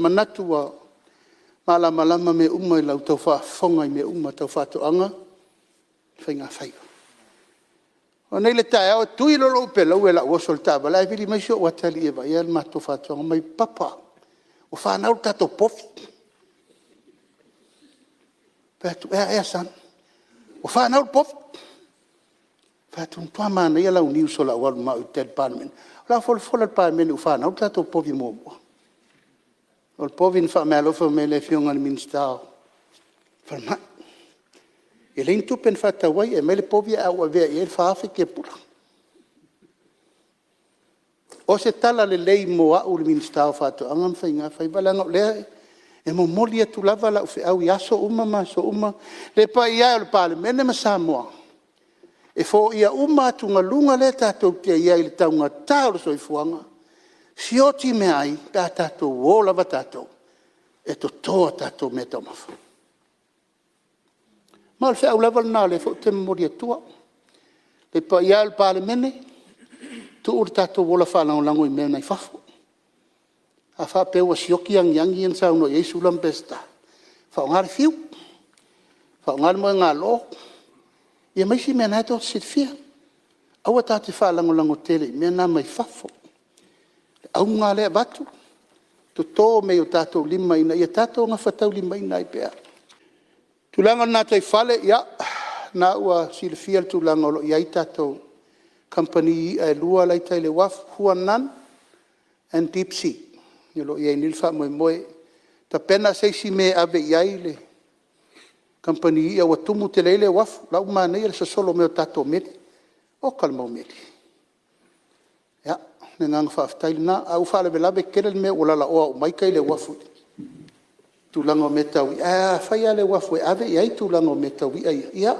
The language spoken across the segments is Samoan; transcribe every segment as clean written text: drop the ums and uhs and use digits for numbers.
manatu ua malamalama mea uma i la outou faafofoga i mea uma tau faatoaga ma faigafaiva. O nei i le taeao e tui loa lou pelaue o le a ou oso i le taavale ae vili mai si ou atalii e vaaia le matou faatoaga, fai mai, Papa, ua fanau le tatou povi. Ou fai atu, ea ea son? Ua fanau le povi. Ou fai atu, ua matua manaia lau news o le a ou alu ma au i tai i le Palemene. O le a ou folafola i le Palemene ua fanau le tatou povi muamua. O le povi na faameaalofa mai e le Afioga i le Minisita o le Falemai. E leai ni tupe na faatau ai, e aumai le povi ae ou avea i ai le $4,000 kiapula. O se tala lelei mo au le Minisita o Faatoaga ma Faigafaiva, leaga o lea e momoli atu lava lau feau i aso uma ma aso uma, le paia e o le Palemene ma Samoa, e foia uma atugaluga lea tatou te i ai i le taugata o le soifuaga, sioki meaai pe a tatou o lava tatou e toto a tatou meataumafa. Ma o le feau lava lena o lea foi ou te momoli atua. Le paia e o le Palemene, tuu le tatou ola faalagolago i mea mai fafo. A faapea ua sioki angiagi ia na saunoa i ai Sula ma Peseta, faaaoga le fiu, faaaoga le moegalo ia ma isi mea o lena tou te silafia. Aua tatou te faalagolago tele i mea na mai fafo. O le auga lava lea e avatu, toto mea i o tatou lima ina ia tatou gafataulimaina ai pea. Tulaga i le gataifale, ia o lena ua silafia le tulaga o lo o i ai tatou kamupani i'a e 2 la e i tai i le uafu, Hua Nan and Deep Sea o lo o i ai nei le faamoemoe. Tapena se isi mea e ave i ai le kamupani i'a ua tumu tele ai le uafu, la ua manaia le sosolo mai o tatou meli. Oka le mau meli. Ia, o le agaga faafetai lena, ae ua faalavelave tele le mea ua lalaoa uma ai tai i le uafu i tulaga o mea tau i'a, ae a fai lava le uafu e ave i ai tulaga o mea tau i'a ia, ia,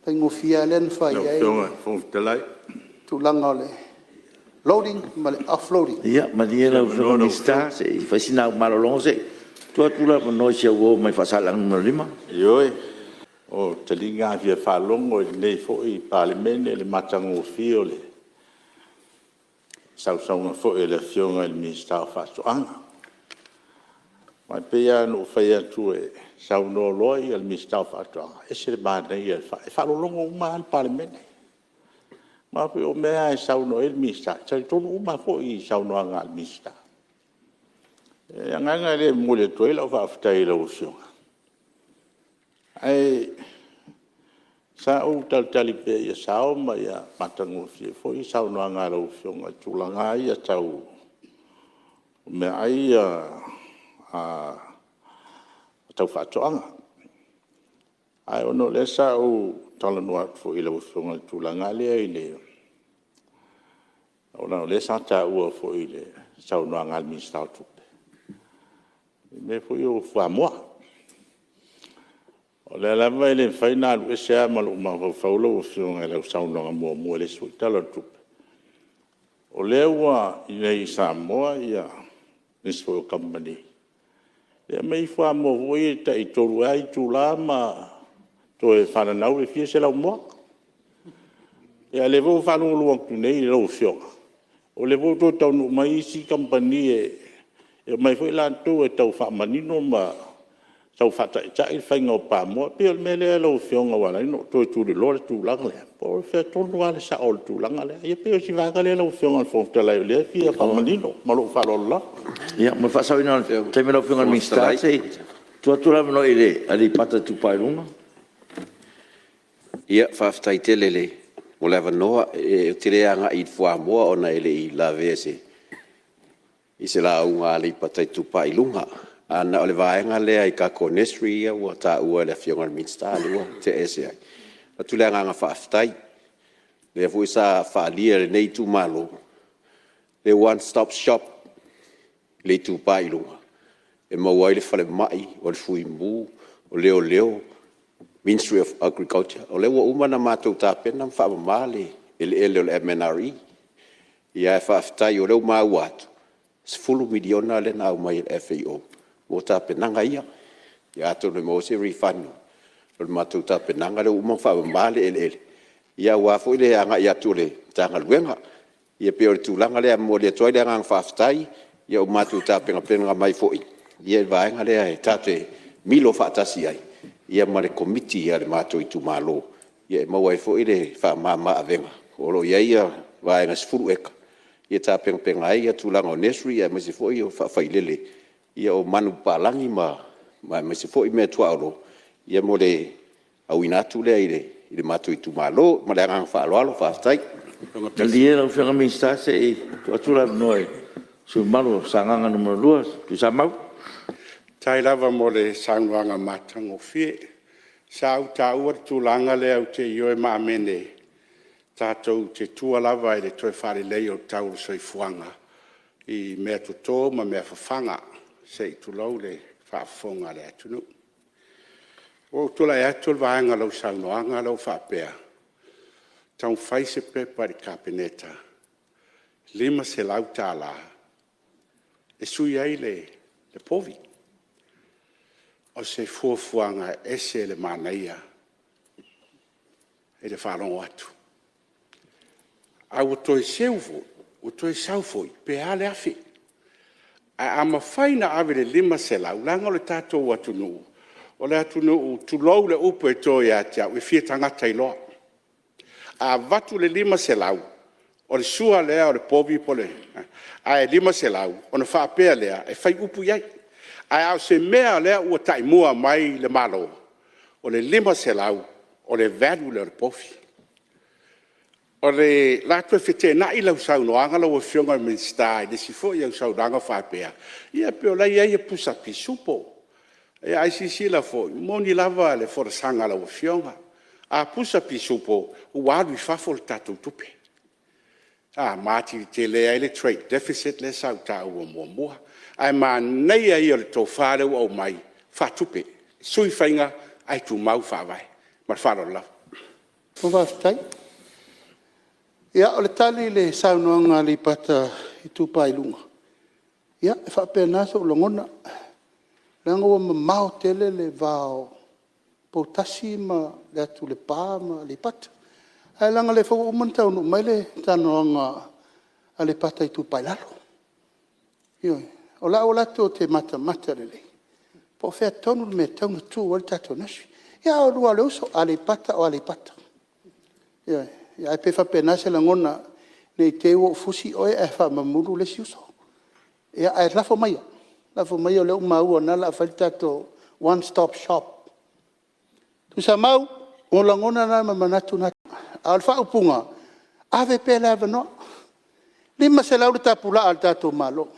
faigofie lava lea ona fai ai le tulaga o le loading ma le offloading. Ia malie lau Afioga i le Minisita se i fai sina au malologa se i tuu atu le avanoa i si au uo mai Faasaleleaga 5. Ioe, o taliga lava e fia faalogo i lenei foi Palemene le matagofie o le sausaunoaga foi a le Afioga i le Minisita o Faatoaga. Aua e pei lava ona ou fai atu, e saunoa loa le Minisita o Faatoaga, e ese le manaia, e faalologo uma lava le Palemene. Aua foi o mea lava e saunoa i ai le Minisita, e talitonu uma lava foi i le saunoaga a le Minisita. O le agaga lea e momoli atu ai lau faafetai i lau Afioga, ae sa ou talitali pea ia sao ma ia matagofie foi le saunoaga a lau Afioga i tulaga lava ia tau meaai ia tau faatoaga. Ae ona o lea sa ou talanoa atu foi i lau Afioga i le tulaga lea ona o lea sa taua foi i le saunoaga a le Minisita o Tupe i mea foi ia o fuamoa. O lea lava e le mafai ona alu ese lava ma lou mafaufau lau Afioga i lau saunoaga muamua i le isi foi Tala o le Tupe, o lea ua i inei i Samoa nisi foi o kamupani e aumai fuamoa foi ia e tai 3 ea itula ma toe fananau le fia selau moa. A o lea foi ua faalogologo atu nei i lau Afioga, o lea foi ua toe taunuu mai isi kamupani e omai foi latou e tau faamanino ma tau faataitai le faiga o pamoa. E pei o le mea lea lau Afioga ua ala ai ona ou toe tuliloa le tulaga lea, po o fea tonu lava le sao o le tulaga lea. Ia pei o si vaega lea lau Afioga i le Fofoga Fetalai o lea e fia faamanino. Ma lou faaaloalo lava. Ia, mo le faasaoina o le taimi o lau Afioga i le Minisita, se i tuu atu le avanoa i Aleipata Itupa i Luga. Faafetai tele mo le avanoa. Ou te le agai i le fuamoa ona e le i lavea i se lauga a Aleipata Itupa i Luga. Ae na o le vaega lea i tatou nursery ia ua taua e le Afioga i le Minisita lea ua tea ese ai. E avatu le agaga faafetai, o lea foi sa faaalia e lenei itumalo le one stop shop i le Itupa i Luga, e maua ai le Falemai, o le Fuimu, o Leoleo, Ministry of Agriculture. O lea ua uma ona matou tapena ma faamama le eleele o le MNRE. Ae faafetai o lea ua maua atu, e $10 miliona lea na aumai e le FAO mo tapenaga ia. Ia atonu e maua ai se refund o le matou tapenaga lea ua uma ona faamama le eleele aua foi le agai atu o le Matagaluega. Ia pei o le tulaga lea e momoli atu ai le agaga faafetai Ua matou tapenapena mai foi i le vaega lea e tatou te milo faatasi ai ma le Komiti a le matou itumalo e maua ai foi le faamama-avega o lo o i ai vaega e 10 eka e tapenapena ai tulaga o nursery aemaise foi o le faafailele o manupapalagi aemaise foi meaituaolo mo le auina atu lea i le matou itumalo. Ma le agaga faaaloalo faafetai. Malie lau Afioga i le Minisita se i tuu atu le avanoa i le sui usufono mamalu mo Sagaga 2, Tuisamau. Faafetai lava mo le saunoaga matagofie. Sa ou taua le tulaga lea ou te ioe ma amene tatou te tua lava i le toe faaleleia o le tau o le soifuaga i meatoto ma mea fafaga, se i tulou le faafofoga a le atunuu. Ua ou tulai atu o le vaega o lau saunoaga lea e faapea, taumafai se pepa i le Kapeneta e $500 e sui ai le povi. O se fuafuaga e ese le manaia i le faalogo atu. Ae ua toe seu foi ua toe sau foi pe a le $1,000. Ae a mafai ona ave i le $500 leaga o le tatou atunuu, o le atunuu tulou le upu e to ia te au, e fia tagata iloa. A avatu le $500 o le sua lea o le povi ae $500 ona faapea lea, e fai upu i ai. Ae a o se mea o lea ua taimua mai le Malo, o le $500 o le value lea o le povi. O le a toe feteenai lau saunoaga lau Afioga i le Minisita i le isi foi au saunoaga faapea, ia pei o la e i ai pusa pisupo. Ae silasila foi, e moni lava le folasaga a lau Afioga, a pusa pisupo ua alu i fafo le tatou tupe, ma atili tele ai le trade deficit lea sa ou taua muamua. Ae manaia ia o le tofa lea ua aumai, faatupe, sui faiga ae tumau faavae. Ma le faaaloalo lava. Faafetai. Ia, o le tali i le saunoaga a Aleipata Itupa i Luga, ia, e faapena sou lagona, leaga ua mamao tele le va o Poutasi ma le atu Lepa ma Aleipata. Ae leaga o lea foi ua uma ona taunuu mai le talanoaga a Aleipata Itupa i Lalo. Ioe. O lau alu atu ou te matamata lelei po o fea tonu le mea e tatau ona tu ai le tatou nursery. Ia a oulua lava o le uso, o Aleipata o Aleipata. Ioe. Ae pei e faapena se lagona, ne i te i ua ou fusi oe ae faamamulu le isi uso. Ae lafo maia, lafo maia o lea ua maua o lena o le a fai le tatou one stop shop. Tuisamau, o lagona na ma manatu na, a o le faaupuga, ave pea le avanoa. E $500 le tapulaa a le tatou Malo,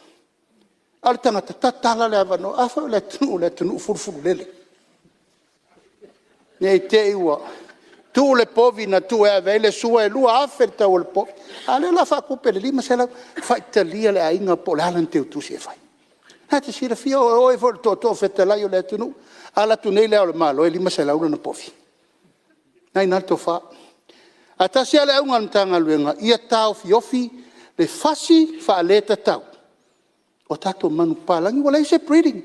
a o le tagata, tatala le avanoa. A foi o le atunuu o le atunuu fulufululele, ne i te i ua tuu le povi na tuu e ave ai le sua e $2,000 le tau o le povi, a o lea o le a faatupe i le $500. Faitalia le aiga po o le a lana teutusi e fai. O lena e te silafia o oe foi o le tootoo fetalai o le atunuu. A alu atu nei Le Ao o le Malo e $500 lana povi? O lena e i ina le tofa. Ae tasi lava le auga o le Matagaluega, ia taofiofi le fasi faaletatau o tatou manupapalagi, ua leai se breeding.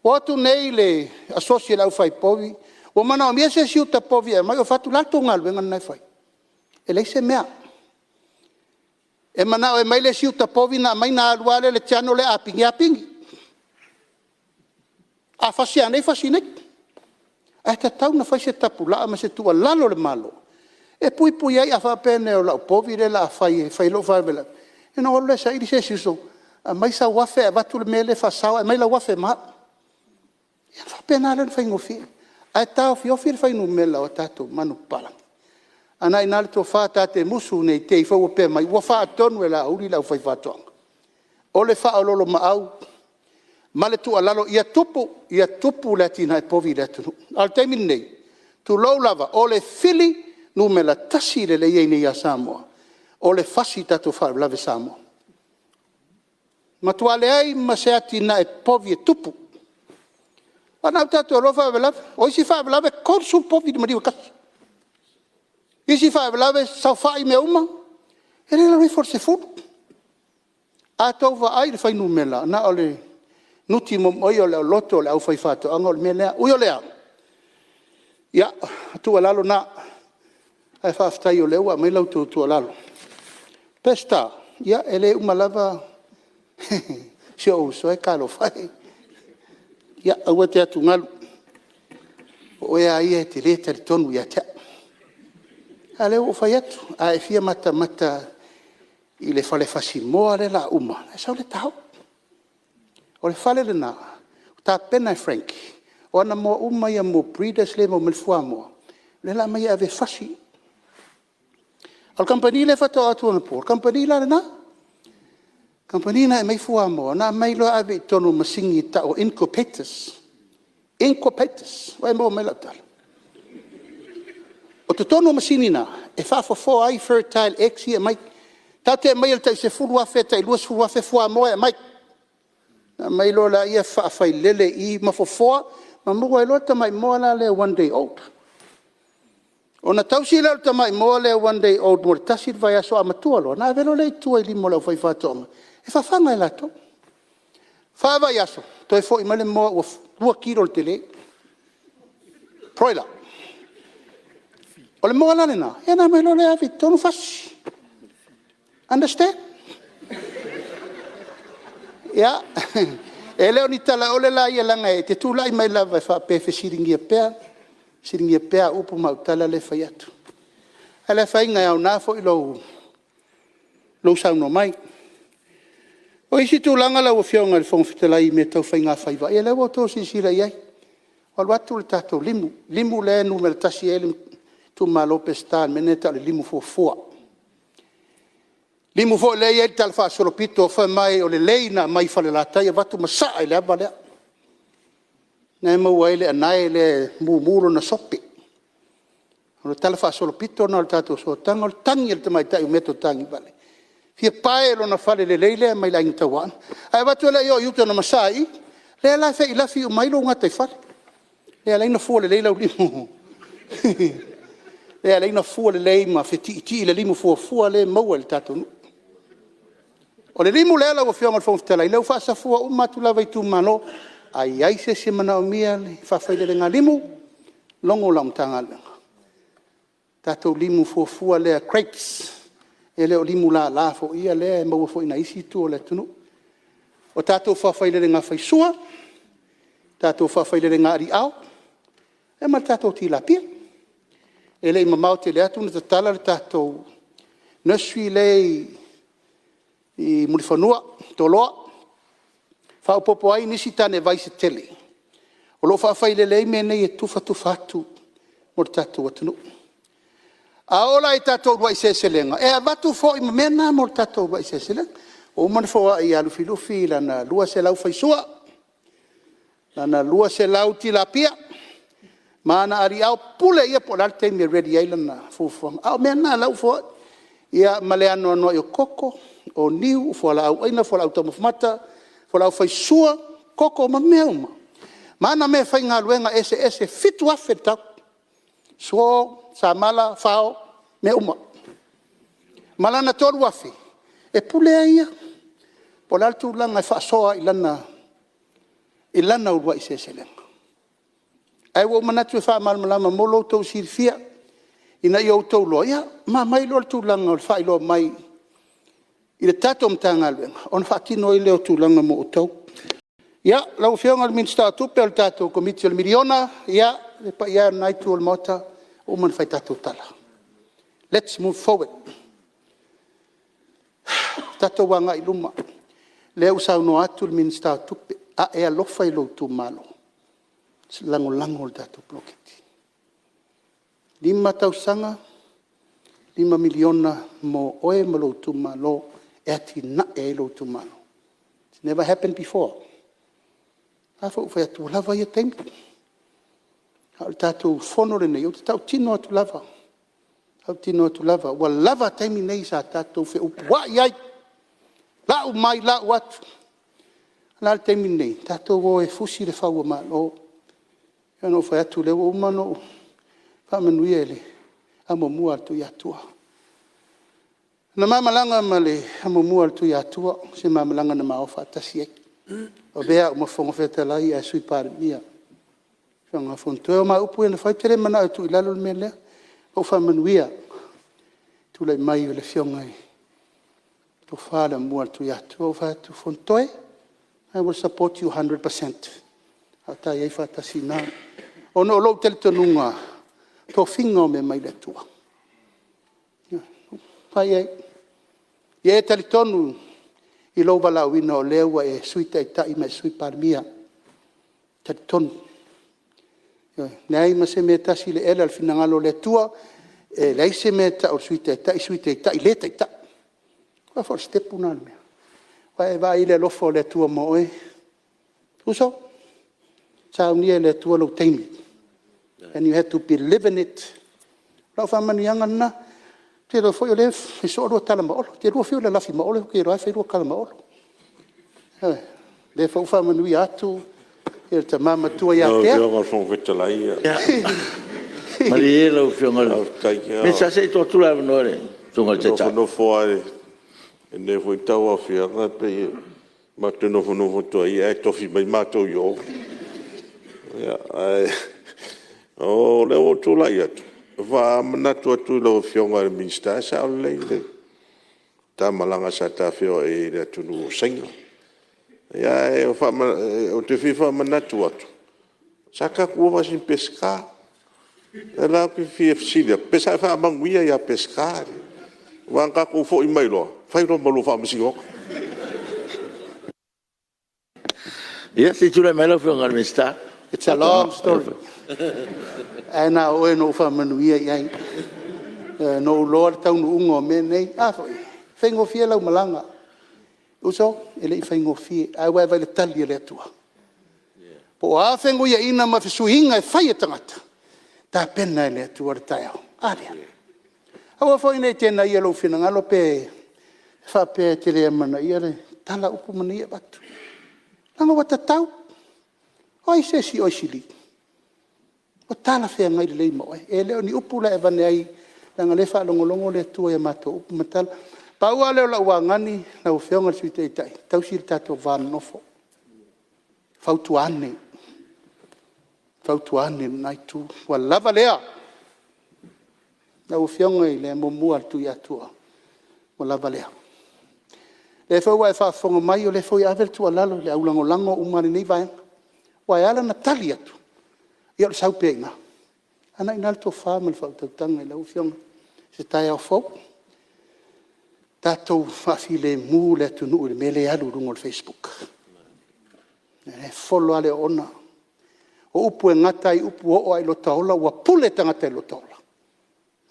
Ua o atu nei le asosi a le aufai povi ua manaomia se isi uta povi e aumai. Ou fai atu, o le a le tou galuega lena e fai? E leai se mea. E manao e aumai le isi uta povi ona aumai ona alu lava lea i le channel lea, a pigi lava pigi. A fasi lava nei, fasi nei. Ae tatau ona fai se tapulaa ma se tuualalo a le Malo e puipuia ai. A faapea nei o lau povi lea o le a fai e fai ai lou faalavelave, ia ona ou alu lea e saili se isi uso, aumai sau $1,000 ae avatu le mea lea e faasao ae aumai lau $1,000 ma au. Ia ona faapena lea ona faigofie. Ae taofiofi le fuainumera o tatou manupapalagi. A o lena e i ina le tofa, ta te musu ne i te i foi ua pea mai ua faatonu e Laauli le aufaifaatoaga. O le faaoloolomaau ma le tuualalo, ia tupu, ia tupu le atinae povi i le atunuu. A o le taimi lenei, tulou lava, o le fili numera tasi lea e i ai nei ia Samoa, o le fasi i tatou faalavelave Samoa. Matua leai ma se atinae povi e tupu. Aua o lena ua tatou iloa faalavelave. O isi faalavelave e 30 povi i le maliu e tasi. O isi faalavelave e saofai ma mea uma, e le i lalo ifo o le 10. A outou vaai i le fuainumera, na o le nutimomoia o le loto o le aufaifaatoaga o le mea lea. Ui o lea, ia, o le tuualalo lena, ae faafetai o lea ua aumai la outou tuualalo. Peseta, ia e le uma lava Si ou uso e, talofa e, ia aua e te atugalu, o oe lava ia e te le talitonu ia te au. A o lea ua ou fai atu, a e fia matamata i le fale fasimoa lea o le a uma, ona e sau lea ta o. O le fale lena ua tapena e Frankie, o ana moa uma ia mo breeders lea e maua mai ai le fuamoa, o lea o le a aumai e ave e fasi. O le kamupani lea faatoa o atu anapo, o le kamupani la lena. O le kamupani lena e aumai fuamoa, ona aumai loa ave i totonu o masini e tau o incubators, incubators. Ua e maua mai lau tala? O totonu o masini na, e faafofoa ai fertile eggs ia e aumai. Tatou te aumaia i le tai 10,000 i le tai 20,000 fuamoa e aumai, ona aumai loa lea faafailele i i ma fofoa ma maua ai loa le tamai moa lea one day old. Ona tausi lea o le tamai moa lea one day old mo le tasi le vaiaso, a matua loa, ona ave loa lea i tua i lima o le aufaifaatoaga e fafaga e latou. Fa vaiaso, toe foi mai le moa ua 2 kilo le tele. Broiler. O le moa la lena, ona aumai loa lea ave i totonu fasi. Understand? Ia, e le o ni talaole laia leaga e te tulai mai lava e faapea e fesiligia pea, fesiligia pea au upu ma au tala lea e fai atu. Ae le afaina e aoga foi lou saunoa mai. O isi tulaga lau Afioga i le Fofoga Fetalai i mea tau faigafaiva, ia o lea ua outou silasila i ai, ua alu atu le tatou limu, le limu lea e numera tasi ai le itumalo o Peseta i le mea lea e tau o le limufuafua. Le limu foi lea e i ai le talafaasolopito fai mai o le lei na aumai Falelatai avatu masaa i le ava lea. O lena e maua ai le anae lea e mumu lona sope. O le talafaasolopito lena o le tatou sootaga, o le tagi a le tamaitai o meatotagivale, e fia pae lona falelelei lea mai le Aiga Tauaana, ae avatu e le i oo i uta na masaa i i. Lea la e feilafi uma ai lou gataifale, lea e ala ai ona fua lelei lau limu, lea e ala ai ona fua lelei ma fetiitii le limu fuafua lea e maua e le tatou nuu. O le limu lea lau Afioga i le Fofoga Fetalai, o lea ua faasafua uma atu lava i itumalo. A i ai se isi e manaomia le faafailelega limu, logo lau Matagaluega. Tatou limu fuafua lea crates, e le o limu lala foi ia lea e maua foi i nai isi itu o le atunuu. O tatou faafailelega faisua, tatou faafailelega aliao, ia ma le tatou tilapia. E le i mamao tele atu na tatala le tatou nursery lea i Mulifanua i Toloa, faaopoopo ai nisi tanevai se tele o lo o faafailele ai mea nei e tufatufa atu mo le tatou atunuu. A oo la i tatou uluai seleselega, e avatu foi ma mea na mo le tatou uluai seleselega. Ua uma ona foai ia Lufilufi lana 200 faisua, lana 200 tilapia, ma ana aliao, pule ia po o le a le taimi e ready ai lana fuafuaga. A o mea na o lea ua foai. Ia ma le anoanoai o koko, o niu, o fualaau aina, fualaau taumafa mata, fualaau faisua, koko ma mea uma, ma ana meafaigaluega eseese e $7,000 le tau, suo, samala, fao, mea uma. Ma lana $3,000 e pule ai ia po o le a le tulaga e faasoa ai i lana uluai seleselega. Ae ua ou manatu e faamalamalama mo lo outou silafia, ina ia outou iloa, ia ma aumai loa le tulaga o le faailoa mai i le tatou Matagaluega ona faatino ai lea o tulaga mo outou. Ia, lau Afioga i le Minisita o Tupe, o le tatou Komiti o le Miliona, ia, le paia e o lena Itu o le Maota, ua uma ona fai tatou tala, lets move forward. Tatou agai i luma, o lea ua saunoa atu le Minisita o Tupe, a e alofa i lou itumalo, lagolago le tatou poloketi. 5 tausaga, $5 miliona mo oe ma lou itumalo e atiae ai lou itumalo. It's never happened before. O lena foi ua ou fai atu, ua lava ia taimi, a o le tatou Fono lenei, ou te tautino atu lava, tautino atu lava, ua lava taimi nei sa tatou feupuai ai, lau mai lau atu. O le a le taimi lenei? Tatou o e fusi le fau ua malo. E pei ona ou fai atu, o lea ua uma ona ou faamanuia i le amomua a le Tuiatua. Na ma malaga ma le amomua a le Tuiatua, o se ma malaga na ma o faatasi ai, avea au ma Fofoga Fetalai ae Sui Palemia. Toe o ma upu ia na fai, ou te le manao e tuu i lalo le mea lea. Na ou faamanuia i le tulai mai o le Afioga i le Tofa i le Aumua a le Tuiatua. Ou fai atu, Fonotoe, I will support you 100% a o ta i ai faatasi i ina. Ona o lou talitonuga, o tofiga o mea e aumai le Atua. Ou fai i ai, ia e talitonu i lou valaauina o lea ua e Sui Taitai ma e Sui Palemia. E talitonu. E leai ma se mea e tasi i le ela i le finagalo o le Atua, e leai se mea e tau o le Sui Taitai, Sui Taitai le Taitai. Aua foi o le sitepu lena o le mea. Ua e vaai i le alofa o le Atua ma oe? Uso, saunia e le Atua lou taimi, and you have to believe in it. O lau faamanuiaga lena. Ou te iloa foi o lea e fai soo a lua tala ma Olo. E te lua fiu e lalafi ma Olo, ou te iloa lava e fai lua tala ma Olo. Ioe. O lea foi ua faamanuia atu le tama matua ia Tea. Lau Afioga i le Fofoga Fetalai… Malie lau Afioga i le Minisita, se i tuu atu le avanoa i le Afioga i le Taitai. Ou te nofonofo lava i lenei foi tauaofiaga pei e matou te nofonofo atu lava i i ae tofi mai matou i o. Ae o lea ua ou tulai atu, e faamanatu atu i lau Afioga i le Minisita, e sao lelei le ta malaga sa ta feiloai ai i le atunuu o Saina. Ae ou te fia faamanatu atu, sa tatou o faasino Peseta. O lea la ou te fia fesili atu, pe sa e faamanuia ia Peseta? Aua na tatou foi mai loa, fai loa ma lua faamasinoga. Ia se i tulai mai lau Afioga i le Minisita. It's a long story, ae na o oe na ou faamanuia i ai. Na ou iloa le taunuuga o mea nei. A foi e faigofie lau malaga. Uso, e le i faigofie, ae ua e vaai i le tali a le Atua? Po o a fenuiaiga ma fesuiiga e fai e tagata, e tapena e le Atua le taeao. A lea? Aua foi ne i tenaia i lou finagalo pe faapea e te le amanaia le tala, upu ma mea ia e avatu. Leaga ua tatau. O ai se isi o e sili? Ua talafeagai lelei ma oe. E le o ni upu la e avane ai, leaga o lea e faalogologo le Atua i a matou upu ma tala. Pau lava lea o lau augani lau Afioga i le Sui Taitai, tausi lo tatou va nonofo, fautua ane, fautua ane i lena Itu. Ua lava lea. Lau Afioga i le amomua a le Tuiatua, ua lava lea. O lea foi ua e faafofoga mai, o lea foi e ave le tuualalo i le aulagolago uma a lenei Vaega. Aua e ala ona tali atu, ia o le sau pea i ina. A o lena e i ina le tofa ma le faautautaga i lau Afioga i se taeao fou. Tatou faafilemu le atunuu i le mea lea e alu i luga o le facebook. O lea e folo lava le oona. O upu e gata ai upu, ua oo lava i lota ola ua pule tagata i lota ola.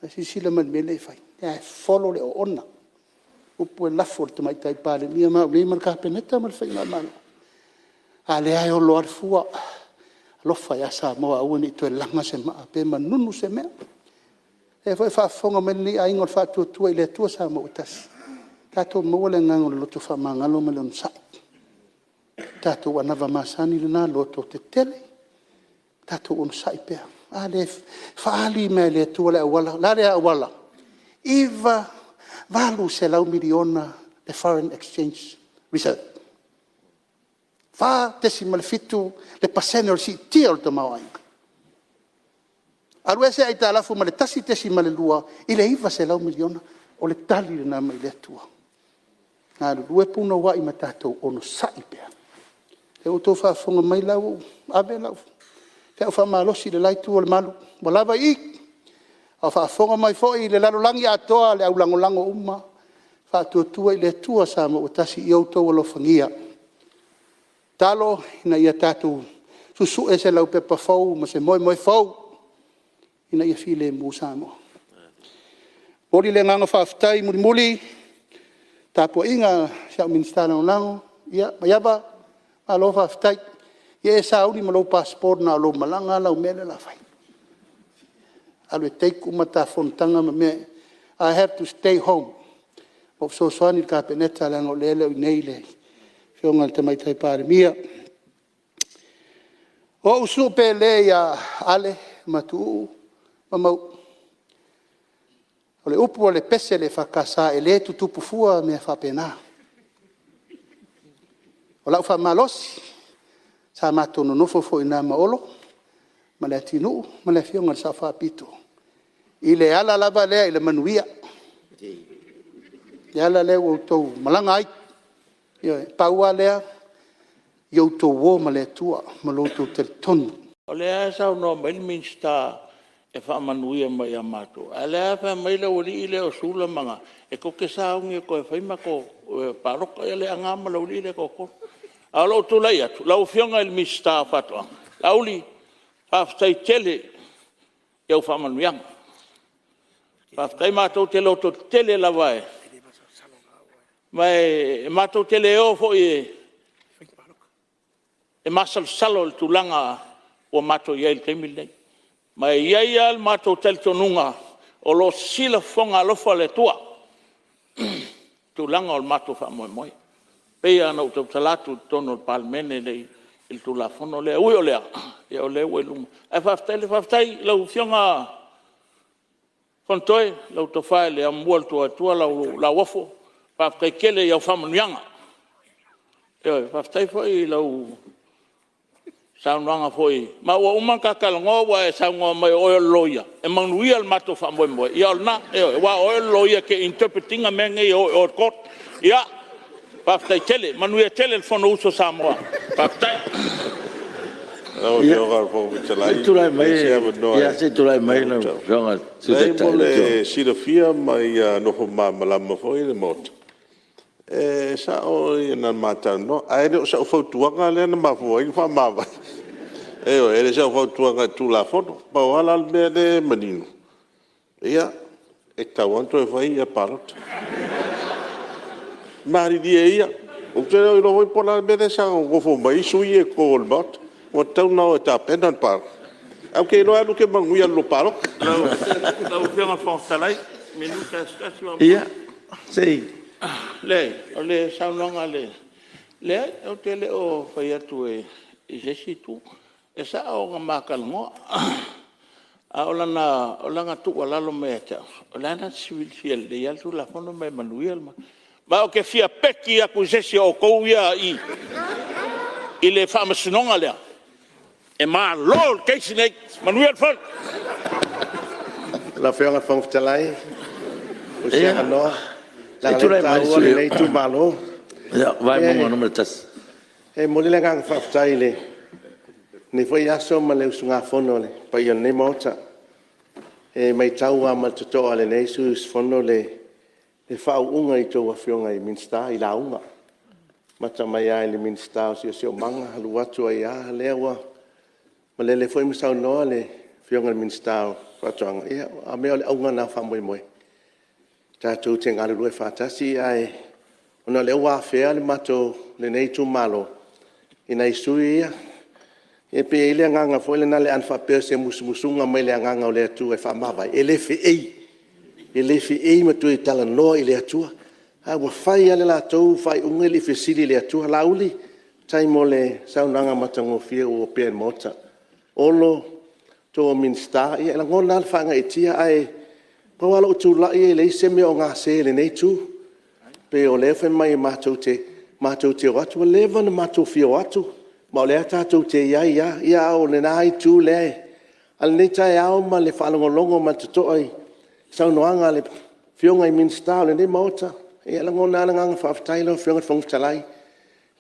Se i silasila mai i le mea lea e fai? O lea e folo le oona, upu e lafo e le Tamaitai Palemia ma au nei ma le Kapeneta ma le faigamalo, a o lea e olo lava le fua. Alofa ia Samoa aua ne i toe laga se maa pe manunu se mea. O lea foi e faafofoga mai lenei aiga o le Faatuatua i le Atua Samoa ua Tasi, tatou maua le agaga o le loto faamagalo ma le onosai. O le tatou anava masani lena, lototetele, tatou onosai pea. A lea e faaali mai lava e le Atua le auala. O le a le auala? E $800 miliona le foreign exchange reserve, 4.7% o le siitia o le tamaoaiga. Alu ese aitalafu mai le 1.2 i le $900 miliona. O le tali lena mai le Atua. Galulue punouai ma tatou onosai pea. O lea ua outou faafofoga mai o la ua ave lau feau faamalosi i le la itu o le malu, ua lava i i. A o faafofoga mai foi le lalolagi atoa, le au lagolago uma, Faatuatua i le Atua Samoa ua Tasi ia outou alofagia. Tatalo ina ia tatou susue se laupepa fou ma se moemoe fou ina ia filemu Samoa. E momoli le agaga faafetai mulimuli i le tapuaiga a si au Minisita Lagolago, ia Maiava, malo faafetai. Ia e sauni ma lou passport na o lou malaga lava lau mea lea o le a fai. Alu e take uma ta fonotaga ma mea. I have to stay home ou fesoasoani i le Kapeneta leaga o lea e le o i inei le Afioga i le Tamaitai Palemia. O ou uso pele ia Ale ma Tuuu ma Mauu, o le upu a le pese a le EFKS, e le tutupu fua mea faapena. O lau faamalosi, sa matou nonofo foi i ina ma Olo ma Leatinuu ma le Afioga i le Sao Faapito, i le ala lava lea i le manuia. Le ala lea ua outou malaga ai, ioe pau a lea ia outou o ma le Atua ma lo outou talitonuga. O lea e saunoa mai le Minisita e faamanuia mai ia matou, a o lea e fai mai le aualii ia o Sula ma na e tou te sauni e toe fai matou palota. Ia Leaana ma le aualii ia e toatolu. Ae o lou tulai atu lau Afioga i le Minisita o Faatoaga, Laauli, faafetai tele i au faamanuiaga. Faafetai. Matou te lototetele lava ma e matou te le o foi e masalosalo i le tulaga ua matou i ai i le taimi lenei. Ma e i ai lava le matou talitonuga o lo o sisila fofoga alofa o le Atua i le tulaga o le matou faamoemoe. E pei lava ona ou tautala atu i totonu o le Palemene lenei i le Tulafono lea. E ui o lea, o lea ua i luma. Ae faafetai. Faafetai i lau Afioga Fonotoe, lau Tofa i le Amomua a le Tuiatua Lauofo, faafetai tele i au faamanuiaga. Ioe. Faafetai foi i lau saunoaga foi, ma ua uma ona ta talanoa ua e saunoa mai o oe o le Loia e manuia le matou faamoemoe. Ia o lena, ioe, aua o oe o le Loia e te interpret ina mea nei e o i o i le court. Ia, faafetai tele. Manuia tele le Fonousu a Samoa. Faafetai. Lau Afioga i le Fofoga Fetalai pe maua se avanoa. Ia se i tulai mai lau Afioga i le Sui Taitai. Leai mo le silafia ma ia nofo malamalama foi le Maota, e sao na ma talanoa, ae le o sau fautuaga lea na mafua ai ona faamavae. Ioe, e le o sau fautuaga i le Tulafono. Pau lava la le mea lea e manino, ia, e tatau lava ona toe fai palota. Malilie ia, ou te le o iloa foi po o le a le mea lea e saga nonofo mai ai sui usufono ia i totonu o le Maota, ua tatau ona o e tapena le palota. Ae ou te iloa lava e te manuia i le lua palota. Lau Afioga i le Fofoga Fetalai, Ia, se i… Leai, o le saunoaga a le… Leai, ou te le o fai atu i se isi itu. E sao na ma talanoa, a o lana tuualalo mai ia te au, o lena ta te silafia lelei lava le Tulafono ma e manuia le ma… Ma ou te fia peki atu i se isi o outou ia e i i le Faamasinoga lea, e malo le case lenei. Manuia le fono. Lau Afioga i le Fofoga Fetalai, mo se avanoa, leaga o lea ua taua lenei itumalo. Ia Vaimauga 1. E momoli le agaga faafetai i lenei foi aso ma le usugafono a le paia o lenei Maota. E maitau lava ma le totoa e lenei sui usufono le faauuga i a outou Afioga i Minisita i lauga, amata mai lava i le Minisita o le Siosiomaga alu atu ai lava lea ua malele foi ma saunoa le Afioga i le Minisita o Faatoaga. Ia a mea o le auga lena o le faamoemoe, tatou te galulue faatasi ae ona o lea ua afea lenei itumalo e nai sui usufono ia. E pei e i ai le agaga foi lena ana faapea o se musumusuga mai le agaga o le Atua e faamavae, e le feei, e le feei ma toe talanoa i le Atua. Ae ua fai lava le latou faaiuga e le i fesili i le Atua. Laauli, faafetai mo le saunoaga matagofie ua opea i le Maota. Olo o outou o Minisita, ia e lagona lava le faagaeetia, ae pau lava lou tulai e leai se mea o gase i lenei itu. E pei o lea e fai mai matou te o atu, ua leva ona matou fia o atu, ma o lea tatou te i ai lava. A o lena itu lea… A o lenei taeao ma le faalogologo ma le totoa i saunoaga a Afioga i Minisita o lenei Maota, ia e lagona lava le agaga faafetai lau Afioga i le Fofoga Fetalai. E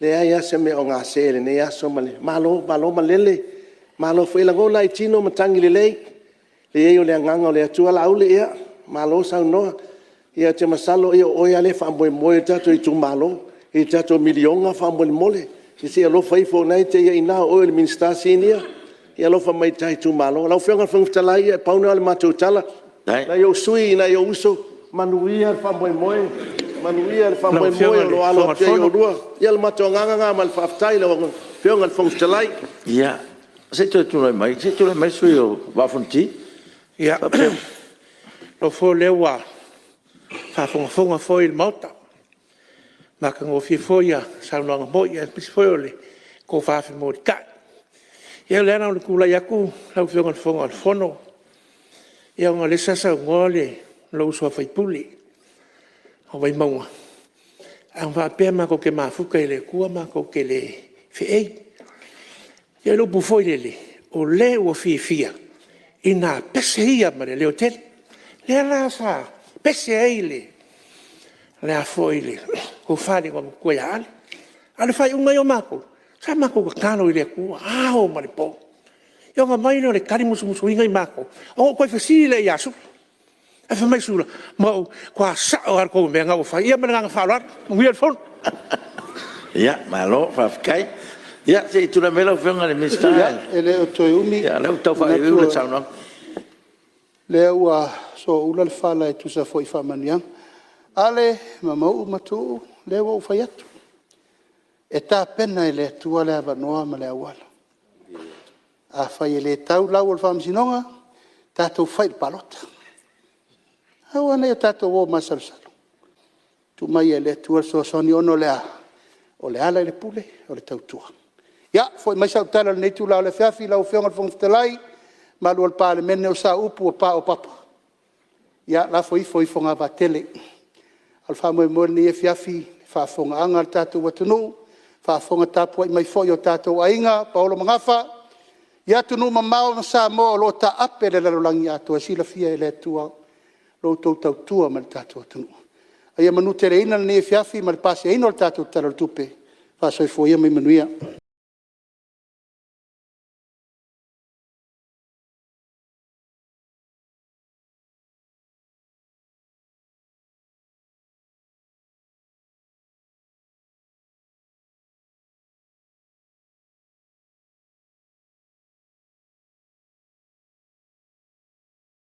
leai lava se mea o gase i lenei aso, malo malo malele, malo foi. E lagona lava i tino matagi lelei le i ai o le agaga o le Atua. Laauli, ia malo saunoa. Ou te masalo o oe lava lea e faamoemoe i ai le tatou itumalo i le tatou miliona faamolemole. Se i e alofa ifo o lena e te i ai i ina, o oe o le Minisita Sinia, ia alofa mai i le ta itumalo. Lau Afioga i le Fofoga Fetalai, na pau lena o le matou tala. Nai ou sui usufono nai ou uso, manuia le faamoemoe, manuia le faamoemoe o lo o alo atu ai oulua. Ia o le matou agaga lena ma le faafetai lau Afioga i le Fofoga Fetalai. Ia, se i toe tulai mai le sui usufono mo le Vaa o Fonoti. Ia, o lea ua faafogafoga foi le Maota, matagofie foi saunoaga foi aemaise foi o le tofa femolitai. Ia o le ala o le tulai atu lau Afioga i le Fofoga Fetalai, ona o lea sa saunoa lou uso a sui usufono o Vaimauga, ana faapea matou te mafuta i le Atua matou te le feei. Ia o le upu foi lele, o le ua fiafia ina pese ia ma le leotele. Lea la sa pese ai le le tofa i le Igoamatua ia Ale. A o le faaiuga ia o matou, sa matou tatalo i le Atua, ao ma le po. Ia ona aumai lea o le tali musumusuina i matou, ona ou toe fesili lea ia Sula. Ae fai mai Sula, Mauu ua matua sao lava le tou mea lena ua fai. Ia ma le agaga faaaloalo. Manuia le fono. Ia malo faafetai. Ia se i tulai mai lau Afioga i le Minisita, E le o toe umi. o lea ua tau faaiuiu lau saunoaga. O lea ua sooula le fala e tusa foi o faamanuiaga. Ale ma Mauu ma Tuuu, o lea ua ou fai atu, e tapena e le Atua le avanoa ma le auala. Afai e le tau lau o le faamasinoga, tatou fai i le palota. Aua ne i o tatou o masalosalo, tuu maia e le Atua le fesoasoani, ona o le a? O le ala i le pule o le tautua. Ia foi mai sau tala i lenei itula afiafi lau Afioga i le Fofoga Fetalai, le mamalu o le Palemene, o sau upu ua paopapa, ia lafo ifo i fogavaa tele. A o le faamoemoe i lenei afiafi, le faafofogaaga a lo tatou atunuu, faafofoga tapuai mai foi o tatou aiga, paolo ma gafa i atunuu mamao ma Samoa o lo o taape i le lalolagi atoa, e silafia e le Atua la outou tautua mai i le tatou atunuu. A ia manuteleina lenei afiafi ma le pasiaina o le tatou Tala o le Tupe. Faa-soifua ia ma ia manuia.